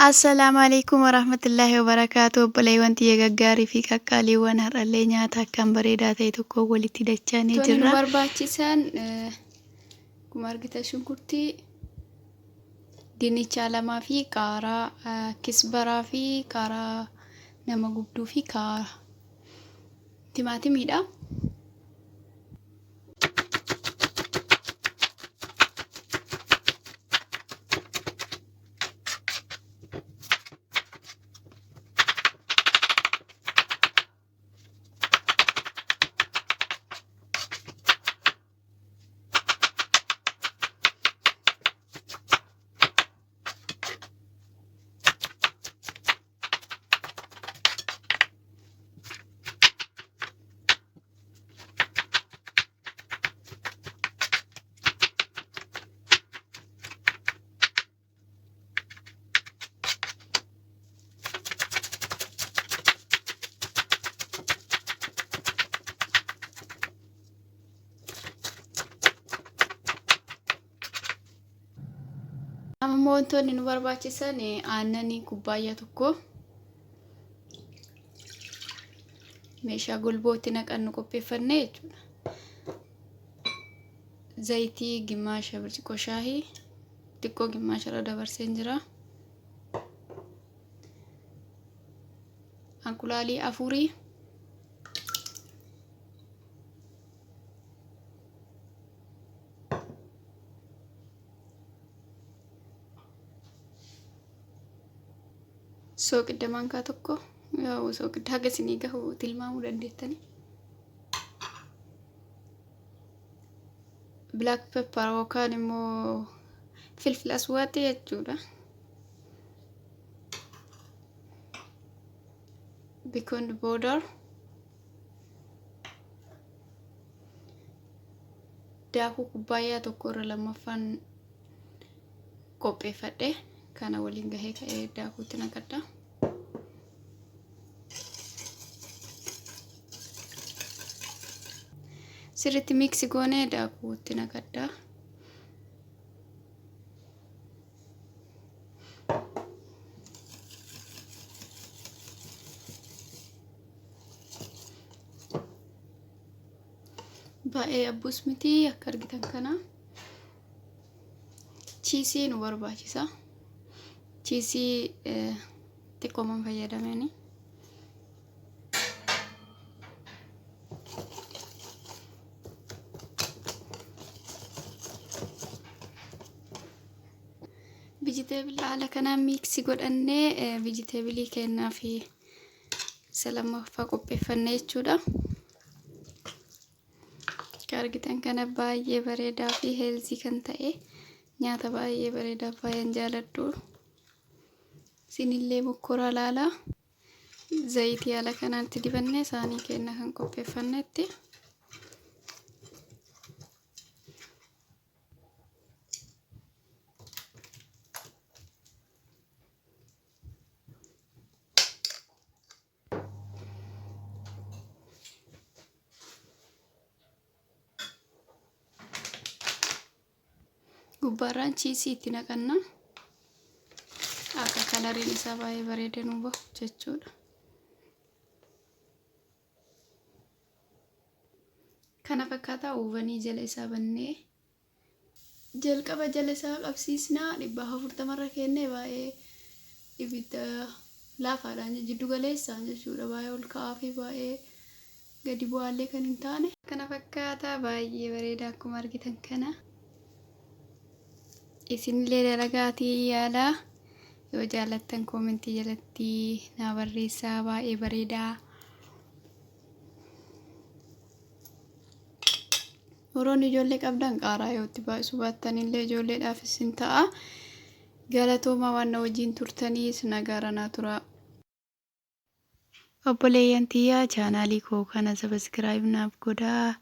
Assalaamu alaikum warahmatullaahi wabarakaatu. Obboleewwan tiyya gaggaarii fi qaqqaaliiwwan, har'allee nyaata akkaan bareedaa ta'e tokko walitti dachaanee Wantoonni nu jirra. barbaachisan, akkuma argitan, shunkurtii, dinnichaa lamaa fi qaaraa, kisbaraa fi qaaraa nama gubduu fi timaatimiidha. Amma immoo wantoonni nu barbaachisan aannanii kubbaayyaa tokko, meeshaa golbootti naqannu qopheeffanne jechuudha. Zayitii gimmaasha birciqoo shaahii, xiqqoo gimmaasha irra dabarseen jira. Anqulaalii afurii. Sooqidda maankaa tokko, yaa'u sooqidda haga isinii gahu tilmaamuu dandeettani. Black pepper yookaan immoo filfil aswaaxii jechuudha. Baking powder, daakuu kubbaayyaa tokko irra lammaffaan qopheeffadhe kana waliin gahee ka'ee daakuutti naqadha. Sirriitti mix goonee daakuutti naqadha. Baay'ee abbuus miti, akka argitan kana. Cheese nu barbaachisa. Cheese xiqqooman fayyadameeni. Vegetable haala kanaan mix godhannee vegetable kennaa fi isa lammaffaa qopheeffanne jechuudha. Akka argitan kana baay'ee bareedaa fi healthy kan ta'e, nyaata baay'ee bareedaa, baay'een jaaladhu. Isinillee mokkoraa laalaa. Zayitii haala kanaan itti dibannee saanii keenya kan qopheeffannetti. Gubbaarraan cheese itti naqanna. Akka coloriin isaa baay'ee bareedee nu bahu jechuudha. Kana fakkaataa ovenii jala isaa bannee jalqaba jala isaa qabsiisnaa, 440rra kennee, baay'ee ibidda laafaadhaan, jiddu galeessaan jechuudha. Baay'ee ol ka'aa fi baay'ee gadi bu'aallee kan hin taane. Kana fakkaataa baay'ee bareeda akkuma argitan kana. Isinillee dalagaatii yaalaa. Yoo jaallattan commentii jalatti naa barreessaa, baay'ee bareedaa. Warroonni ijoollee qabdan qaaraa yoo itti baay'isuu baattan illee ijoolleedhaafis hin ta'a. Galatoomaa, waan na wajjin turtaniis nagaara naa tura. Obboleeyyan tiyyaa, channelii koo kana subscribe naaf godhaa.